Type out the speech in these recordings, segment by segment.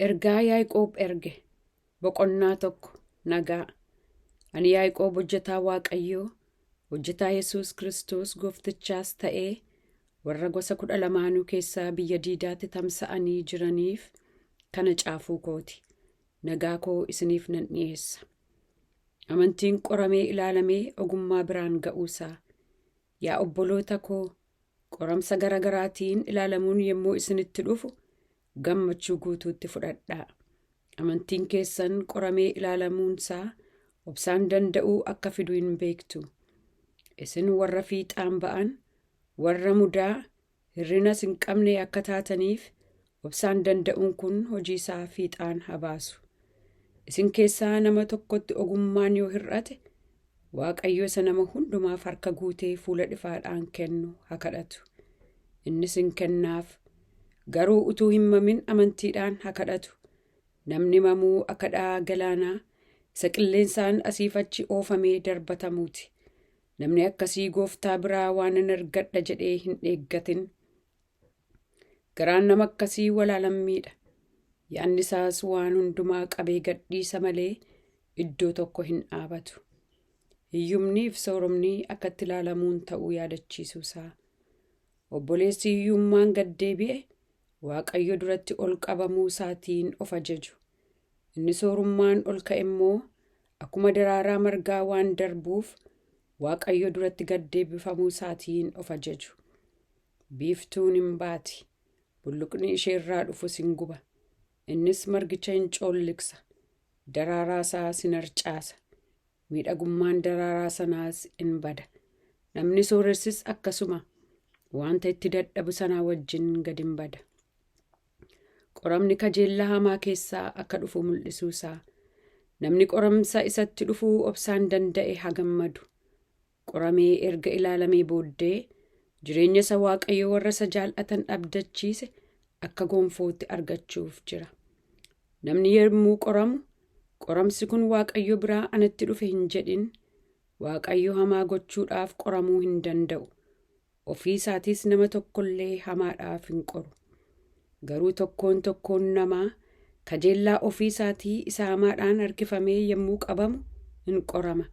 Ergaa Yaaqoob erge. Boqonnaa 1. Nagaa. Ani Yaaqoob hojjetaa Waaqayyoo, hojjetaa Yesuus Kiristoos Gooftichaas ta'ee warra gosa 12nuu keessaa biyya diidaatti tamsa'anii jiraniif kana caafuu kooti. Nagaa koo isiniif nan dhiyeessa. Amantiin qoramee ilaalamee ogummaa biraan ga'uusaa. Yaa obboloota koo, qoramsa gara garaatiin ilaalamuun yommuu isinitti dhufu gammachuu guutuutti fudhadhaa. Amantiin keessan qoramee ilaalamuunsaa obsaan danda'uu akka fidu hin beektu. Isin warra fiixaan ba'an, warra mudaa, hir'inas hin qabne akka taataniif obsaan danda'uun kun hojii isaa fiixaan haa baasu. Isin keessaa nama tokkotti ogummaan yoo hir'ate, Waaqayyo isa nama hundumaaf harka guutee fuula ifaadhaan kennu haa kadhatu. Innis hin kennaaf. Garuu utuu hin mamin amantiidhaan haa kadhatu. Namni mamuu akka dha'aa galaanaa isa qilleensaan asiif achi oofamee darbatamuuti. Namni akkasii gooftaa biraa waanan argadha jedhee hin eeggatin. Garaan nama akkasii walaalammiidha. Yaadni isaas waan hundumaa qabee gadhiisa malee iddoo tokko hin dhaabatu. Hiyyumniif sooromni akkatti ilaalamuun ta'uu yaadachiisuu isaa. Obboleessi hiyyummaan gad deebi'e Waaqayyo duratti ol qabamuu isaatiin of ajaju. Inni soorummaan ol ka'e immoo akkuma daraaraa margaa waan darbuuf Waaqayyo duratti gad deebifamuu isaatiin of ajaju. Biiftuun hin baati, bulluqni ishee irraa dhufus hin guba. Innis margicha hin coolligsa, daraaraa isaas hin harcaasa. Miidhagummaan daraaraa sanaas in bada. Namni sooressis akkasuma wanta itti dadhabu sanaa wajjin gad hin bada. Qoramni kajeellaa hamaa keessaa akka dhufu mul'isuu isaa. Namni qoramsa isatti dhufuu obsaan danda'e haa gammadu. Qoramee erga ilaalamee booddee jireenya isa Waaqayyo warra isa jaal'atan abdachiise akka gonfootti argachuuf jira. Namni yommuu qoramu, qoramsi kun Waaqayyo biraa anatti dhufe hin jedhin. Waaqayyo hamaa gochuudhaaf qoramuu hin danda'u. Ofii isaatiis nama tokkollee hamaadhaaf hin qoru. Garuu tokkoon tokkoon namaa kajeellaa ofii isaatii isa hamaadhaan harkifamee yommuu qabamu hin qorama.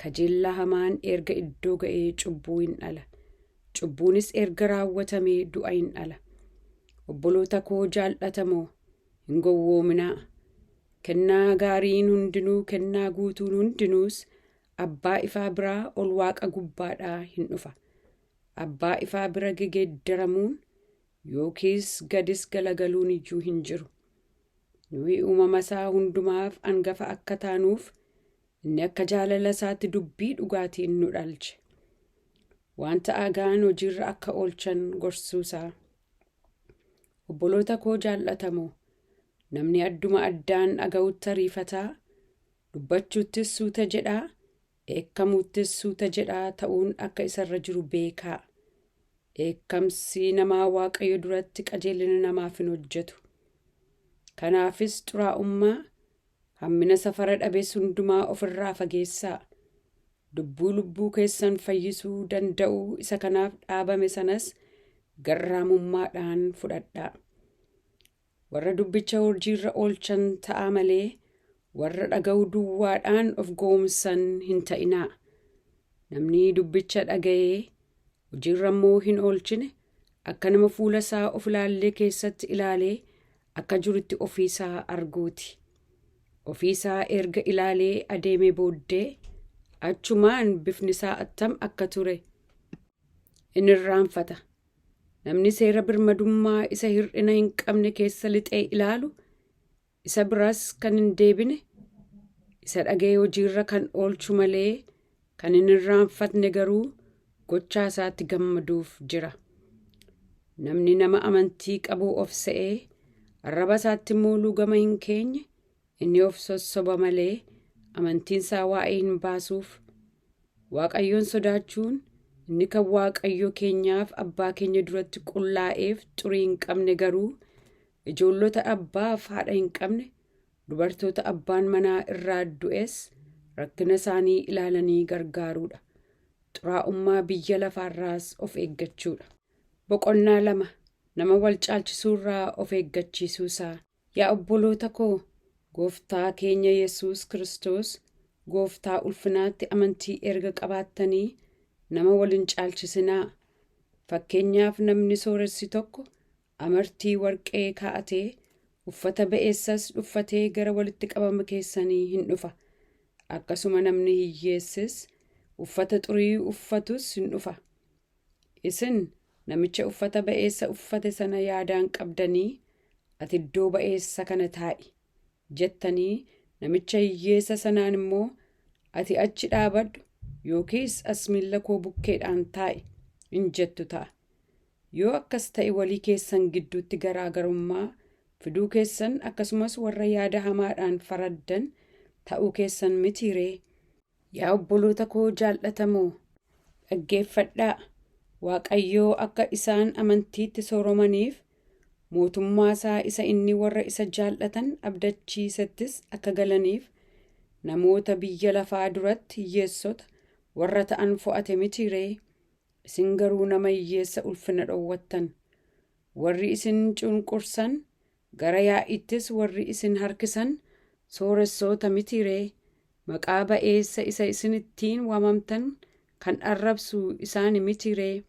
Kajeellaa hamaan erga iddoo ga'ee cubbuu hin dhala. Cubbuunis erga raawwatamee du'a hin dhala. Obboloota koo jaal'atamoo, hin gowwoominaa. Kennaa gaariin hundinuu, kennaa guutuun hundinuus abbaa ifaa biraa ol waaqa gubbaadhaa hin dhufa. Abbaa ifaa bira gegeeddaramuun yookiis gadis galagaluun iyyuu hin jiru. Nuyi uumama isaa hundumaaf angafa akka taanuuf inni akka jaalala isaatti dubbii dhugaatiin nu dhalche. Wanta agaan hojiirra akka oolchan gorsuusaa. Obboloota koo jaallatamoo, namni adduma addaan dhaga'utti ariifataa, dubbachuuttis suuta jedhaa, dheekkamuuttis suuta jedhaa ta'uun akka isarra jiru beekaa. Dheekkamsi namaa Waaqayyo duratti qajeelina namaaf hin hojjetu. Kanaafis xuraa'ummaa, hammina safara dhabes hundumaa ofirraa fageessaa. Dubbuu lubbuu keessan fayyisuu danda'u isa kanaaf dhaabame sanas garraamummaadhaan fudhadhaa. Warra dubbicha hojiirra oolchan ta'aa malee warra dhaga'uu duwwaadhaan of gowwomsan hin ta'inaa. Namni dubbicha dhaga'ee hojiirra immoo hin oolchine akka nama fuula isaa of ilaallee keessatti ilaalee akka jirutti ofii isaa arguuti. Ofii isaa erga ilaalee adeemee booddee achumaan bifni isaa attam akka ture in irraanfata. Namni seera birmadummaa isa hir'ina hin qabne keessa lixee ilaalu, isa biras kan hin deebine, isa dhaga'ee hojiirra kan oolchu malee kan hin irraanfatne garuu gochaa isaatti gammaduuf jira. Namni nama amantii qabu of se'ee arraba isaatti immoo luugama hin keenye, inni of sossoba malee amantiin isaa waa'ee hin baasuuf. Waaqayyoon sodaachuun inni kan Waaqayyo keenyaaf abbaa keenya duratti qullaa'eef xurii hin qabne garuu ijoollota abbaaf haadha hin qabne, dubartoota abbaan manaa irraa du'es rakkina isaanii ilaalanii gargaaruudha. Xuraa'ummaa biyya lafaarraas of eeggachuudha. Boqonnaa 2. Nama wal caalchisuurraa of eeggachiisuu isaa. Yaa obboloota koo, Gooftaa keenya Yesuus Kiristoos Gooftaa ulfinaatti amantii erga qabaattanii nama wal hin caalchisinaa. Fakkeenyaaf namni sooressi tokko amartii warqee kaa'atee uffata ba'eessas uffatee gara walitti qabama keessanii hin dhufa. Akkasuma namni hiyyeessis uffata xurii uffatus hin dhufa. Isin namicha uffata ba'eessa uffate sana yaadaan qabdanii, ati iddoo ba'eessa kana taa'i jettanii, namicha hiyyeessa sanaan immoo, ati achi dhaabadhu yookiis as miilla koo bukkeedhaan taa'i in jettu ta'a. Yoo akkas ta'e walii keessan gidduutti garaagarummaa fiduu keessan, akkasumas warra yaada hamaadhaan faraddan ta'uu keessan mitii ree? Yaa obboloota koo jaallatamoo, dhaggeeffadhaa. Waaqayyoo akka isaan amantiitti sooromaniif, mootummaa isaa isa inni warra isa jaallatan abdachiisettis akka galaniif, namoota biyya lafaa duratti hiyyeessota warra ta'an fo'ate mitii ree? Isin garuu nama hiyyeessa ulfina dhowwattan. Warri isin cunqursan, gara yaa'ittis warri isin harkisan sooressoota mitii ree? Maqaa ba'eessa isa isin ittiin waamamtan kan arrabsu isaan mitii ree?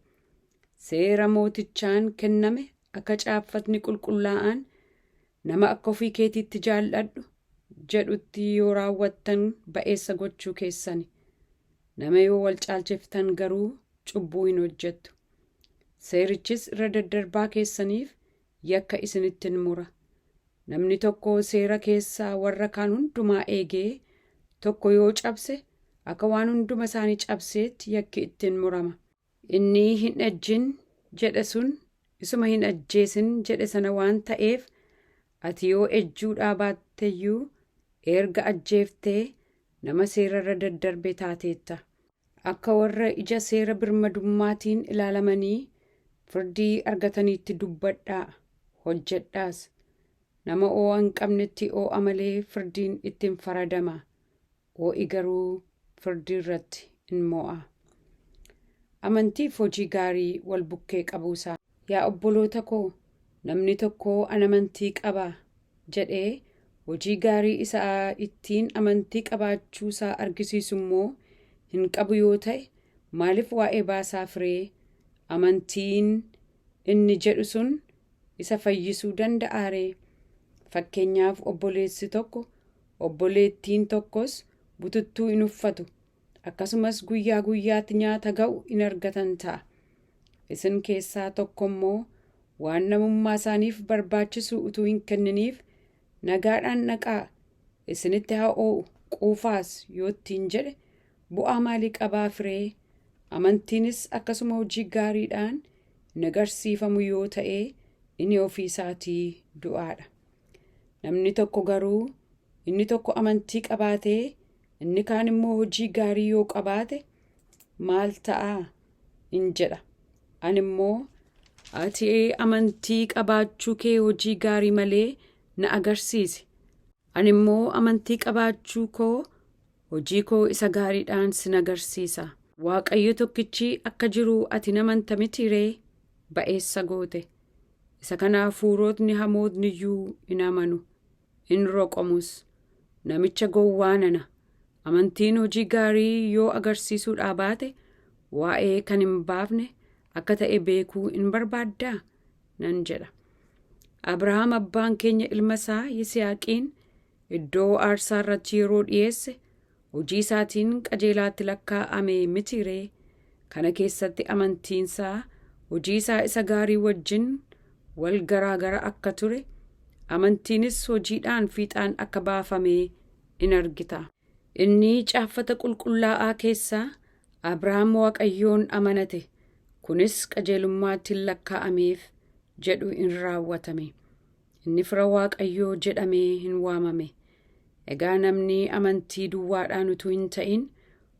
Seera mootichaan kenname akka caaffatni qulqullaa'aan, nama akka ofii keetiitti jaalladhu jedhutti yoo raawwattan ba'eessa gochuu keessani. Nama yoo wal caalchiftan garuu cubbuu hin hojjettu. Seerichis irra daddarbaa keessaniif yakka isinitti hin mura. Namni tokko seera keessaa warra kaan hundumaa eegee tokko yoo cabse, akka waan hunduma isaanii cabseetti yakki ittiin murama. Inni hin ejjin jedhe sun isuma hin ajjeesin jedhe sana waan ta'eef, ati yoo ejjuudhaa baatteyyuu erga ajjeeftee nama seerarra daddarbe taateetta. Akka warra ija seera birmadummaatiin ilaalamanii firdii argataniitti dubbadhaa, hojjedhaas. Nama oo'a hin qabnetti oo'a malee firdiin ittiin faradama. Oo'i garuu firdii irratti in mo'a. Amantiif hojii gaarii wal bukkee qabuusaa. Yaa obboloota koo, namni tokko an amantii qaba jedhee hojii gaarii isa ittiin amantii qabaachuusaa argisiisu immoo hin qabu yoo ta'e, maaliif waa'ee baasaa firee? Amantiin inni jedhu sun isa fayyisuu danda'a ree? Fakkeenyaaf obboleessi tokko, obboleettiin tokkos bututtuu in uffatu, akkasumas guyyaa guyyaatti nyaata ga'u in argatan ta'a. Isin keessaa tokko immoo waan namummaa isaaniif barbaachisu utuu hin kenniniif, nagaadhaan dhaqaa, isinitti haa oo'u, quufaas yoo ittiin jedhe, bu'aa maalii qabaa firee? Amantiinis akkasuma hojii gaariidhaan hin agarsiifamu yoo ta'e, inni ofii isaatii du'aadha. Namni tokko garuu, inni tokko amantii qabaatee inni kaan immoo hojii gaarii yoo qabaate maal ta'a in jedha. Ani immoo, ati amantii qabaachuu kee hojii gaarii malee na agarsiisi. Ani immoo amantii qabaachuu koo hojii koo isa gaariidhaan sin agarsiisa. Waaqayyo tokkichi akka jiru ati namanta miti ree? Ba'eessa goote. Isa kana hafuurotni hamootni iyyuu in amanu, in roqomus. Namicha gowwaa nana, amantiin hojii gaarii yoo agarsiisuudhaa baate waa'ee kan hin baafne akka ta'e beekuu in barbaaddaa? Nan jedha. Abrahaam abbaan keenya ilma isaa Yisihaaqiin iddoo aarsaa irratti yeroo dhiyeesse hojii isaatiin qajeelaatti lakkaa'ame miti ree? Kana keessatti amantiinsaa hojii isaa isa gaarii wajjin wal garaagara akka ture, amantiinis hojiidhaan fiixaan akka baafame in argita. Inni caaffata qulqullaa'aa keessaa, Abrahaam Waaqayyoon amanate, kunis qajeelummaatti hin lakkaa'ameef jedhu in raawwatame. Inni fira Waaqayyoo jedhamee hin waamame. Egaa namni amantii duwwaadhaan utuu hin ta'in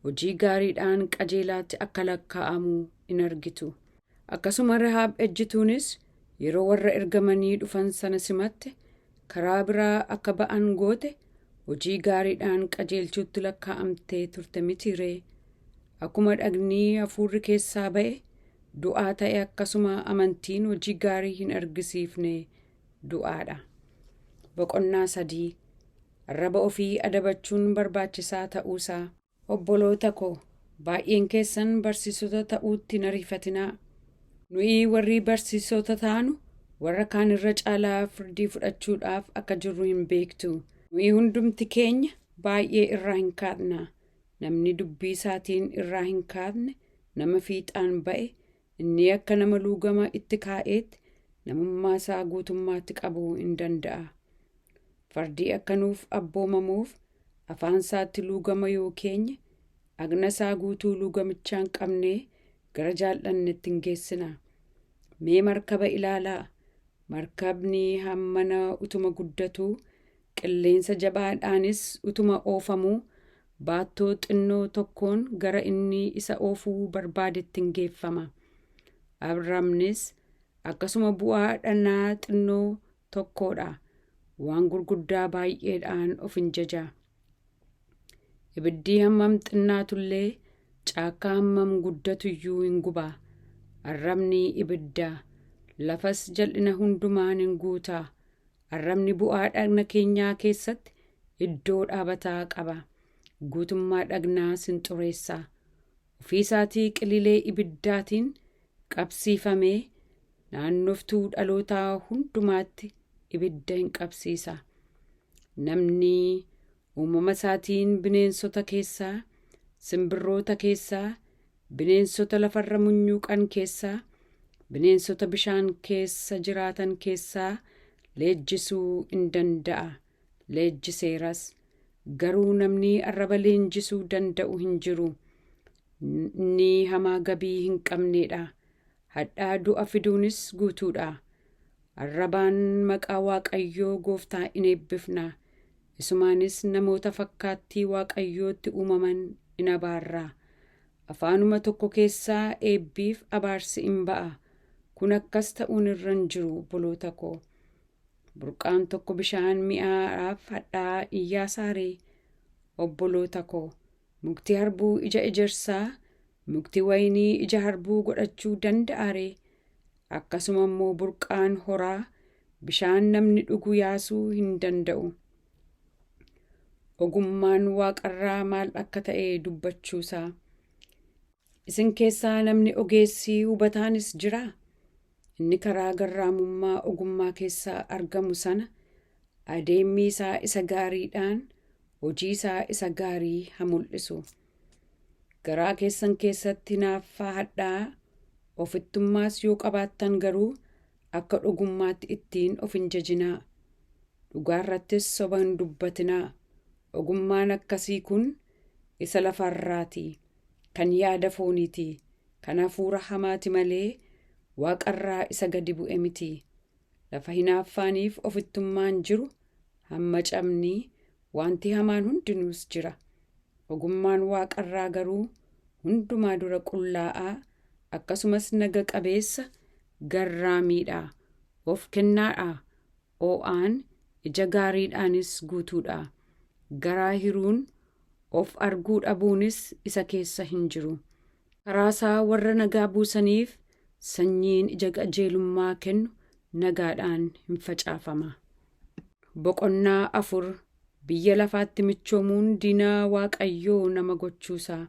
hojii gaariidhaan qajeelaatti akka lakkaa'amu in argitu. Akkasuma Rahaab ejjituunis yeroo warra ergamanii dhufan sana simatte, karaa biraa akka ba'an goote, hojii gaariidhaan qajeelchuutti lakkaa'amtee turte miti ree? Akkuma dhagni hafuurri keessaa ba'e du'aa ta'e, akkasuma amantiin hojii gaarii hin argisiifne du'aadha. Boqonnaa 3. Arraba ofii adabachuun barbaachisaa ta'uusaa. Obboloota ko, baay'een keessan barsiisota ta'uutti hin ariifatinaa. Nuyi warri barsiisota taanu warra kaan irra caalaa firdii fudhachuudhaaf akka jirru hin beektu. Nuyi hundumti keenya baay'ee irraa hin kaatna. Namni dubbii isaatiin irraa hin kaatne nama fiixaan ba'e, inni akka nama luugama itti kaa'eetti namummaa isaa guutummaatti qabuu hin danda'a. Fardi akka nuuf abboomamuuf afaan isaatti luugama yoo keenye, dhagna isaa guutuu luugamichaan qabnee gara jaallannetti hin geessina. Mee markaba ilaalaa. Markabni hammana utuma guddatuu, qilleensa jabaadhaanis utuma oofamuu, baattoo xinnoo tokkoon gara inni isa oofuu barbaadetti hin geeffama. Abramnis akkasuma bu'aa dhannaa xinnoo tokkoodha. Waan gurguddaa baay'eedhaan of hin jaja. Ibiddi hammam xinnaatullee caakkaa hammam guddatuyyuu hin guba. Arrabni ibidda, lafas jal'ina hundumaan hin guuta. Arrabni bu'aa dhagna keenyaa keessatti iddoo dhaabataa qaba. Guutummaa dhagnaas hin xureessa. Ofii isaatii qililee ibiddaatiin qabsiifamee naannoftuu dhalootaa hundumaatti ibidda hin qabsiisa. Namni uumama isaatiin bineensota keessaa, simbirroota keessaa, bineensota lafarra munyuuqan keessaa, bineensota bishaan keessa jiraatan keessaa leenjisuu in danda'a. Leenjiseeras. Garuu namni arraba leenjisuu danda'u hin jiru. Inni hamaa gabii hin qabneedha. Hadhaa du'a fiduunis guutuudha. Arrabaan maqaa Waaqayyoo gooftaa in eebbifna. Isumaanis namoota fakkaattii Waaqayyootti uumaman in abaarra. Afaanuma tokko keessaa eebbiif abaarsi in ba'a. Kun akkas ta'uun irra hin jiru, obboloota koo. Burqaan tokko bishaan mi'aadhaaf hadhaa in yaasaaree? Obboloota koo, mukti harbuu ija ejersaa, mukti wayinii ija harbuu godhachuu danda'aaree? Akkasuma immoo burqaan horaa bishaan namni dhugu yaasuu hin danda'u. Ogummaan waaqarraa maal akka ta'e dubbachuusaa. Isin keessaa namni ogeessi hubataanis jiraa? Inni karaa garraamummaa ogummaa keessaa argamu sana adeemmii isaa isa gaariidhaan hojii isaa isa gaarii haa mul'isu. Garaa keessan keessatti hinaaffaa hadhaa ofittummaas yoo qabaattan garuu akka dhugummaatti ittiin of hin jajinaa. Dhugaarrattis soba hin dubbatinaa. Ogummaan akkasii kun isa lafarraati, kan yaada fooniiti, kan hafuura hamaati malee waaqarraa isa gadi bu'e miti. Lafa hinaaffaaniif ofittummaan jiru hamma cabni wanti hamaan hundinuus jira. Ogummaan waaqarraa garuu hundumaa dura qullaa'aa, akkasumas naga qabeessa, garraamiidha, of kennaadha, oo'aan ija gaariidhaanis guutuudha. Garaa hiruun of arguu dhabuunis isa keessa hin jiru. Karaa isaa warra nagaa buusaniif sanyiin ija qajeelummaa kennu nagaadhaan hin facaafama. Boqonnaa 4. Biyya lafaatti michoomuun diina Waaqayyoo nama gochuusaa.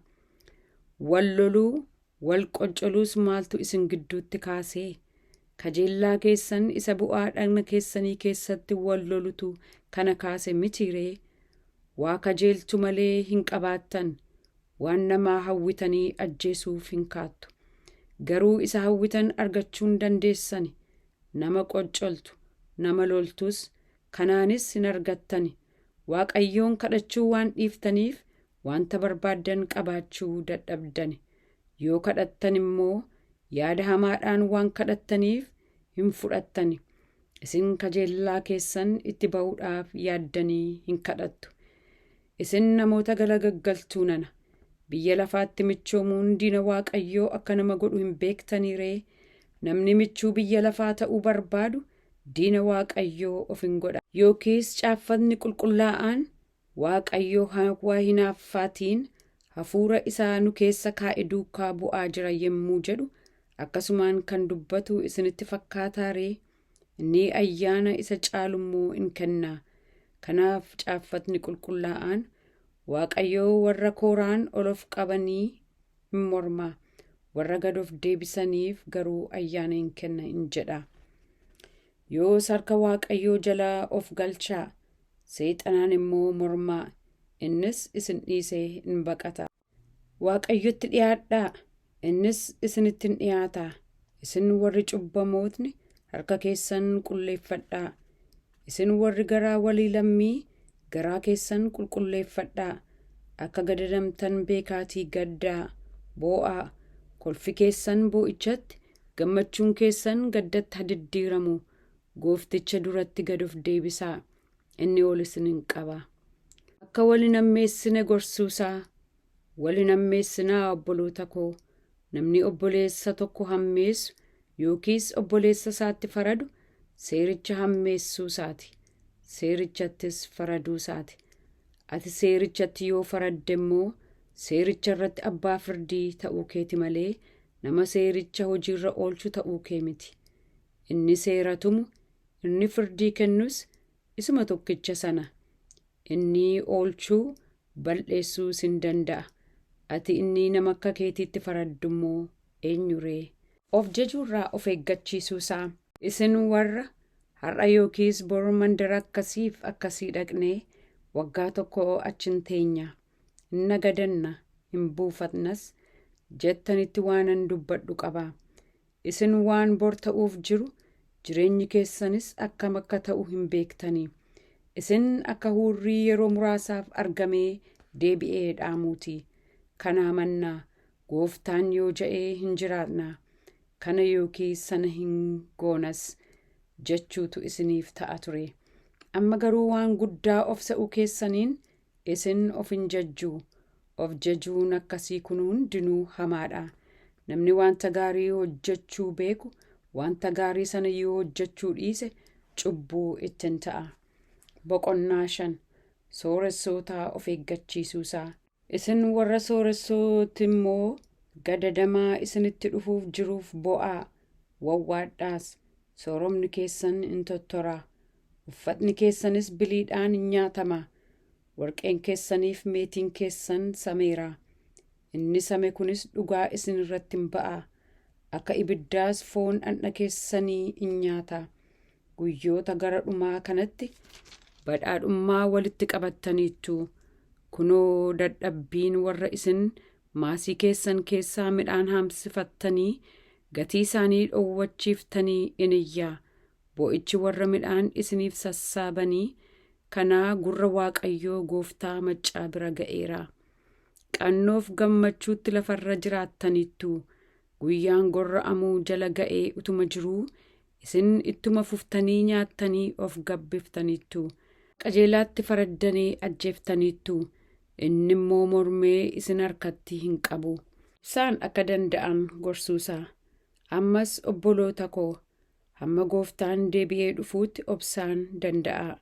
Wal loluu, wal qoccoluus maaltu isin gidduutti kaasee? Kajeellaa keessan isa bu'aa dhagna keessanii keessatti wal lolutu kana kaase mitiiree? Waa kajeeltu malee hin qabaattan. Waan namaa hawwitanii ajjeesuuf hin kaattu. Garuu isa hawwitan argachuu hin dandeessani. Nama qoccoltu, nama loltus, kanaanis hin argattani. Waaqayyoon kadhachuu waan dhiiftaniif wanta barbaaddan qabaachuu dadhabdani. Yoo kadhattan immoo yaada hamaadhaan waan kadhattaniif hin fudhattani. Isin kajeellaa keessan itti ba'uudhaaf yaaddanii hin kadhattu. Isin namoota galagaggaltuu nana. Biyya lafaatti michoomuun diina Waaqayyoo akka nama godhu hin beektanii ree? Namni michuu biyya lafaa ta'uu barbaadu diina Waaqayyoo of hin godha. Yookiis caaffatni qulqullaa'aan Waaqayyo hawwa hinaaffaatiin hafuura isaa nu keessa kaa'e duukaa bu'aa jira yemmuu jedhu akkasumaan kan dubbatu isinitti fakkaataa ree? Inni ayyaana isa caalu immoo in kenna. Kanaaf caaffatni qulqullaa'aan, Waaqayyo warra kooraan ol of qabanii in morma, warra gad of deebisaniif garuu ayyaana in kenna in jedha. Yoos harka Waaqayyoo jala of galchaa, seexanaan immoo mormaa, innis isin dhiisee in baqata. Waaqayyotti dhi'aadhaa, innis isinitti in dhi'aata. Isin warri cubbamootni harka keessan qulleeffadhaa. Isin warri garaa walii lammii garaa keessan qulqulleeffadhaa. Akka gadadamtan beekaatii gaddaa, boo'aa. Kolfi keessan boo'ichatti, gammachuun keessan gaddatti haa diddiiramu. Goofticha duratti gad of deebisaa, inni ol isin hin qaba. Akka wal hin hammeessine gorsuusaa. Wal hin hammeessinaa, obboloota koo. Namni obboleessa tokko hammeessu yookiis obboleessa isaatti faradu seericha hammeessuu isaati, seerichattis faraduu isaati. Ati seerichatti yoo faradde immoo seericha irratti abbaa firdii ta'uu keeti malee nama seericha hojiirra oolchu ta'uu kee miti. Inni seera tumu, inni firdii kennus isuma tokkicha sana. Inni oolchuu, bal'eessuus hin danda'a. Ati inni nama akka keetiitti faraddu immoo eenyu ree? Of jajuurraa of eeggachiisuu isaa. Isin warra har'a yookiis bor mandara akkasiif akkasii dhaqnee waggaa tokko achi hin teenya, hin nagadanna, hin buufatnas jettanitti waanan dubbadhu qaba. Isin waan bor ta'uuf jiru, jireenyi keessanis akkam akka ta'u hin beektanii. Isin akka hurrii yeroo muraasaaf argamee deebi'ee dhaamuuti. Kanaa mannaa, Gooftaan yoo ja'ee hin jiraatna, kana yookiis sana hin goonas jechuutu isiniif ta'a ture. Amma garuu waan guddaa of se'uu keessaniin isin of hin jajju. Of jajuun akkasii kun hundinuu hamaadha. Namni wanta gaarii hojjechuu beeku wanta gaarii sana yoo hojjechuu dhiise cubbuu ittiin ta'a. Boqonnaa 5. Sooressootaa of eeggachiisuusaa. Isin warra sooressooti immoo gadadamaa isinitti dhufuuf jiruuf bo'aa, wawwaadhaas. Sooromni keessan in tottora, uffatni keessanis biliidhaan in nyaatama. Warqeen keessaniif meetiin keessan sameera. Inni same kunis dhugaa isin irratti hin ba'a. Akka ibiddaas foon dhandha keessanii in nyaata. Guyyoota gara dhumaa kanatti badhaadhummaa walitti qabattaniittu. Kunoo, dadhabbiin warra isin maasii keessan keessaa midhaan haamsifattanii gatii isaanii dhowwachiiftanii in iyya. Boo'ichi warra midhaan isiniif sassaabanii kanaa gurra Waaqayyoo gooftaa maccaa bira ga'eera. Qannoof gammachuutti lafarra jiraattaniittu. Guyyaan gorra'amuu jala ga'ee utuma jiruu isin ittuma fuftanii nyaattanii of gabbiftaniittu. Qajeelaatti faraddanii ajjeeftaniittu. Inni immoo mormee isin harkatti hin qabu. Isaan akka danda'an gorsuusaa. Ammas obboloota koo, hamma Gooftaan deebi'ee dhufuutti obsaan danda'aa.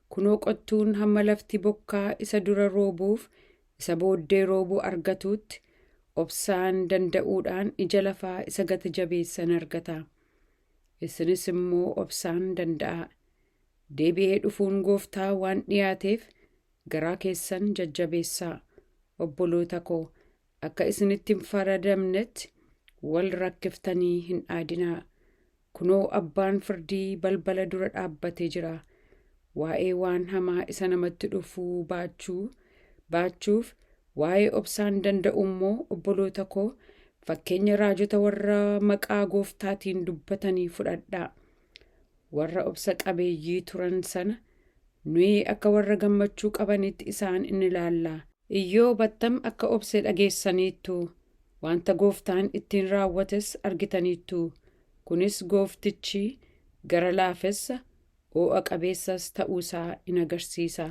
Kunoo, qottuun hamma lafti bokkaa isa dura roobuuf isa booddee roobuu argatuutti obsaan danda'uudhaan ija lafaa isa gati jabeessan argata. Isinis immoo obsaan danda'aa. Deebi'ee dhufuun Gooftaa waan dhiyaateef garaa keessan jajjabeessaa. Obboloota koo, akka isinitti hin faradamnetti wal rakkiftanii hin dhaadinaa. Kunoo, abbaan firdii balbala dura dhaabbatee jira. Waa'ee waan hamaa isa namatti dhufuu baachuuf, waa'ee obsaan danda'u immoo, obboloota koo, fakkeenya raajota warra maqaa Gooftaatiin dubbatanii fudhadhaa. Warra obsa qabeeyyii turan sana nuyi akka warra gammachuu qabanitti isaan in ilaalla. Iyyoob attam akka obse dhageessaniittu, wanta Gooftaan ittiin raawwates argitaniittu. Kunis Gooftichi gara laafessa, oo'a qabeessas ta'uusaa in agarsiisa.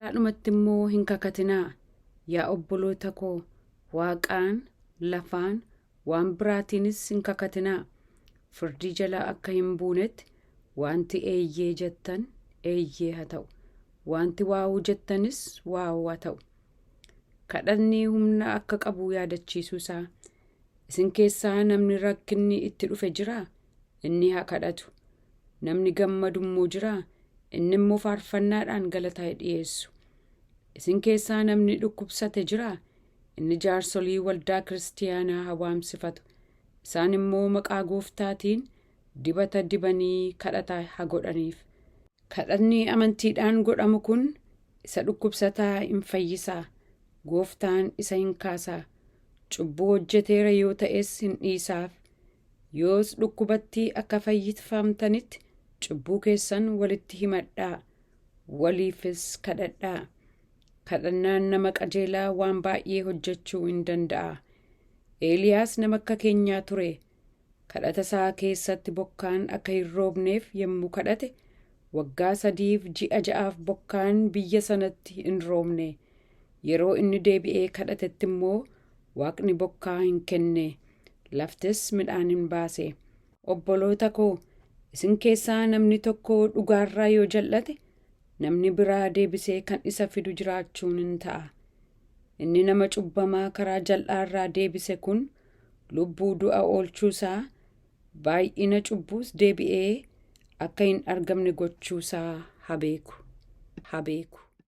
Haadhumatti immoo hin kakatinaa, yaa obboloota koo, waaqaan, lafaan, waan biraatiinis hin kakatinaa. Firdii jala akka hin buunetti wanti eeyyee jettan eeyyee haa ta'u, wanti waawuu jettanis waawuu haa ta'u. Kadhatni humna akka qabu yaadachiisuusaa. Isin keessaa namni rakkinni itti dhufe jiraa? Inni haa kadhatu. Namni gammadu immoo jiraa? Inni immoo faarfannaadhaan galata haa dhi'eessu. Isin keessaa namni dhukkubsate jiraa? Inni jaarsolii waldaa kiristaanaa haa waamsifatu. Isaan immoo maqaa Gooftaatiin dibata dibanii kadhata haa godhaniif. Kadhanni amantiidhaan godhamu kun isa dhukkubsataa in fayyisaa, Gooftaan isa hin kaasaa. Cubbuu hojjeteera yoo ta'es hin dhiisaaf. Yoos dhukkubatti akka fayyifamtanitti cubbuu keessan walitti himadhaa, waliifis kadhadhaa. Kadhannaan nama qajeelaa waan baay'ee hojjechuu hin danda'a. Eeliyaas nama akka keenyaa ture. Kadhata isaa keessatti bokkaan akka hin roobneef yommuu kadhate, waggaa 3f ji'a 6f bokkaan biyya sanatti hin roobne. Yeroo inni deebi'ee kadhatetti immoo Waaqni bokkaa hin kenne, laftis midhaan hin baase. Obboloota koo, isin keessaa namni tokko dhugaarraa yoo jal'ate, namni biraa deebisee kan isa fidu jiraachuun hin ta'a. Inni nama cubbamaa karaa jal'aarraa deebise kun lubbuu du'a oolchuusaa, baay'ina cubbuus deebi'ee akka hin argamne gochuusaa haa beeku. Haa beeku.